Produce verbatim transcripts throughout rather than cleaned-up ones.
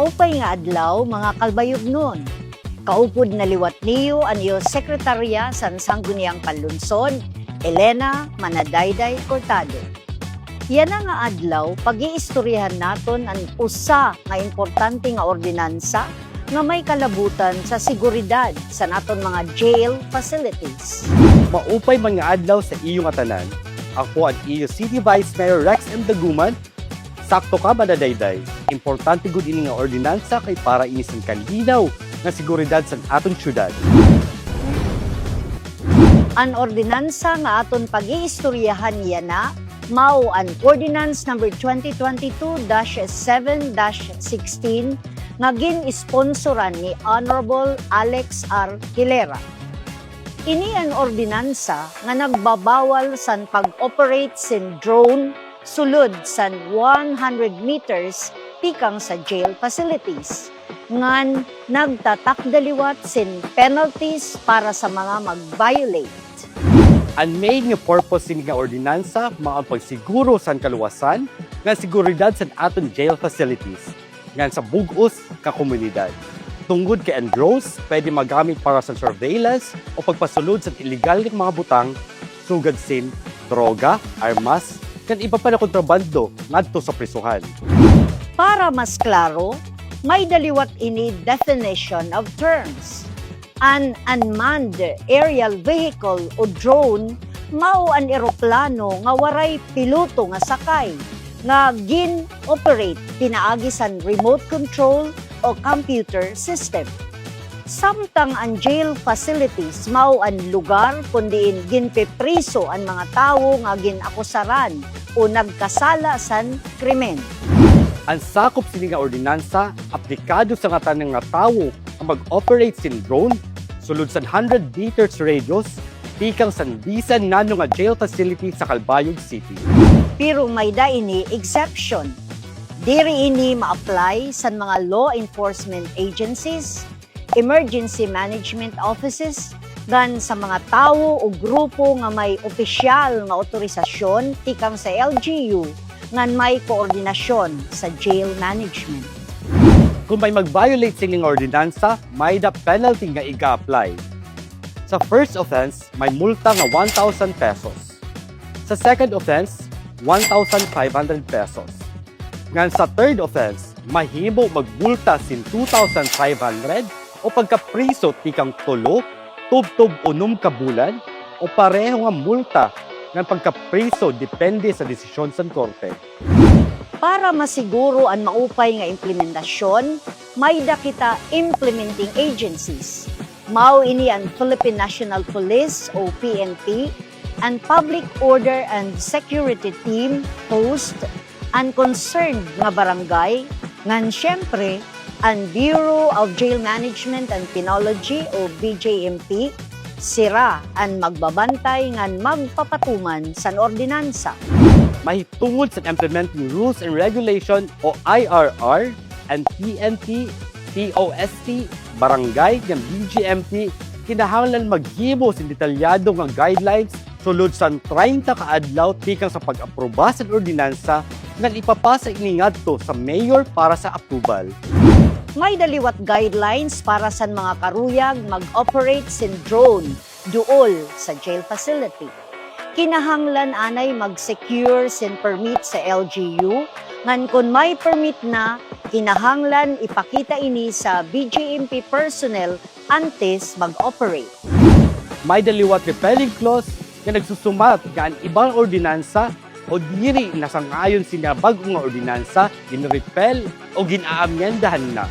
Maupay nga adlaw, mga Calbayognon. Kaupod na liwat niyo an iyo sekretarya san Sangguniang Panlunsod, Elena Manadayday Cortado. Yana nga adlaw, pag-iistoryahan naton an usa nga importante nga ordinansa nga may kalabutan sa seguridad san aton mga jail facilities. Maupay man nga adlaw sa iyo ngatanan. Ako an iyo City Vice Mayor Rex M. Daguman. Sakto ka, Manadayday. Importante gud ini nga ordinansa kay para ini san kalinaw nga seguridad san aton syudad. An ordinansa nga aton pag-iistoryahan yana mao an Ordinance Number twenty twenty-two dash seven dash sixteen nga gin-sponsoran ni Honorable Alex R. Hilera. Ini an ordinansa nga nagbabawal san pag-operate sin drone sulod san one hundred meters tikang sa jail facilities, ngan nagtatakda liwat sin penalties para sa mga mag-violate. An main nga purpose sini nga ordinansa mao an pagsiguro san kaluwasan ngan seguridad san aton jail facilities ngan sa bug-os nga komunidad. Tungod kay an drones pwede magamit para sa surveillance o pagpasulod sa illegal nga mga butang, sugad sin droga, armas, ngan iba pa nga kontrabando ngadto sa prisohan. Para mas klaro, may-ada liwat ini definition of terms. An unmanned aerial vehicle o drone mao an eroplano nga waray piloto nga sakay nga gin-operate pinaagi san remote control o computer system. Samtang an jail facilities mao an lugar kon diin ginpipriso an mga tawo nga gin-akusaran o nagkasala san krimen. An sakop sini nga ordinansa aplikado sa ngatanan nga tawo nga mag-operate sin drone sulod san hundred meters radius tikang san bisan nano nga jail facility sa Calbayog City. Pero may-ada ini exception. Diri ini ma-apply san mga law enforcement agencies, emergency management offices, ngan sa mga tawo o grupo nga may opisyal nga otorisasyon tikang sa L G U ngan may koordinasyon sa jail management. Kon may mag-violate sini nga ordinansa, may-ada penalty nga iga-apply. Sa first offense, may multa nga one thousand pesos. Sa second offense, one thousand five hundred pesos. Ngan sa third offense, mahimo magmulta sin two thousand five hundred o pagkapriso tikang tulo tubtob unom ka bulan o pareho nga multa ngan pagkapriso depende sa desisyon san korte. Para masiguro an maupay nga implementasyon, may-ada kita implementing agencies. Mao ini an Philippine National Police o P N P, an Public Order and Security Team, POST, an concerned nga barangay, ngan siyempre, an Bureau of Jail Management and Penology o B J M P, sira an magbabantay ngan magpapatuman san ordinansa. Mahitungod san Implementing Rules and Regulation o I R R, an P N P, P O S T, barangay ngan B J M P kinahanglan maghimo sin detalyado nga guidelines sulod san treinta ka adlaw tikang sa pag-aproba san ordinansa ngan ipapasa ini ngadto sa mayor para sa approval. May-ada liwat guidelines para san mga karuyag mag-operate sin drone duol sa jail facility. Kinahanglan anay mag-secure sin permit sa L G U, ngan kon may permit na, kinahanglan ipakita ini sa B J M P personnel antes mag-operate. May-ada liwat repealing clause nga nagsusumat nga an iba nga ordinansa o diri nasang-ayon sini nga bag-o nga ordinansa, gin-repeal o gin-aamyendahan na.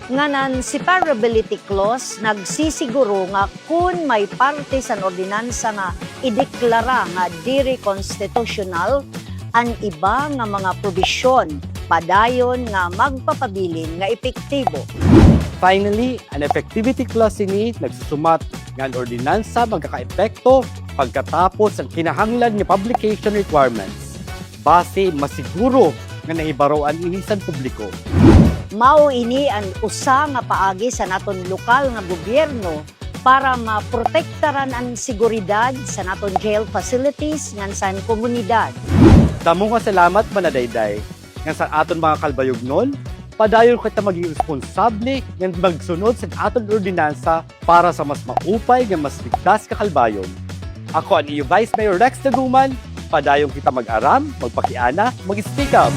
Ngan an separability clause nagsisiguro nga kon may parte san ordinansa nga ideklara nga diri konstitusyonal, an iba nga mga probisyon padayon nga magpapabilin nga epektibo. Finally, an effectivity clause sini nagsusumat nga an ordinansa magkakaepekto pagkatapos an kinahanglan nga publication requirements, basi masiguro nga nahibaroan ini san publiko. Mao ini an usa nga paagi san aton lokal nga gobyerno para maprotektaran an seguridad san aton jail facilities ngan san komunidad. Damo nga salamat, Manadayday, ngan sa aton mga Calbayognon, padayon kita maging responsable ngan magsunod sa aton ordinansa para sa mas maupay ngan mas ligtas nga Calbayog. Ako an iyo Vice Mayor Rex Daguman, padayon kita mag-aram, magpakiana, mag-speak up.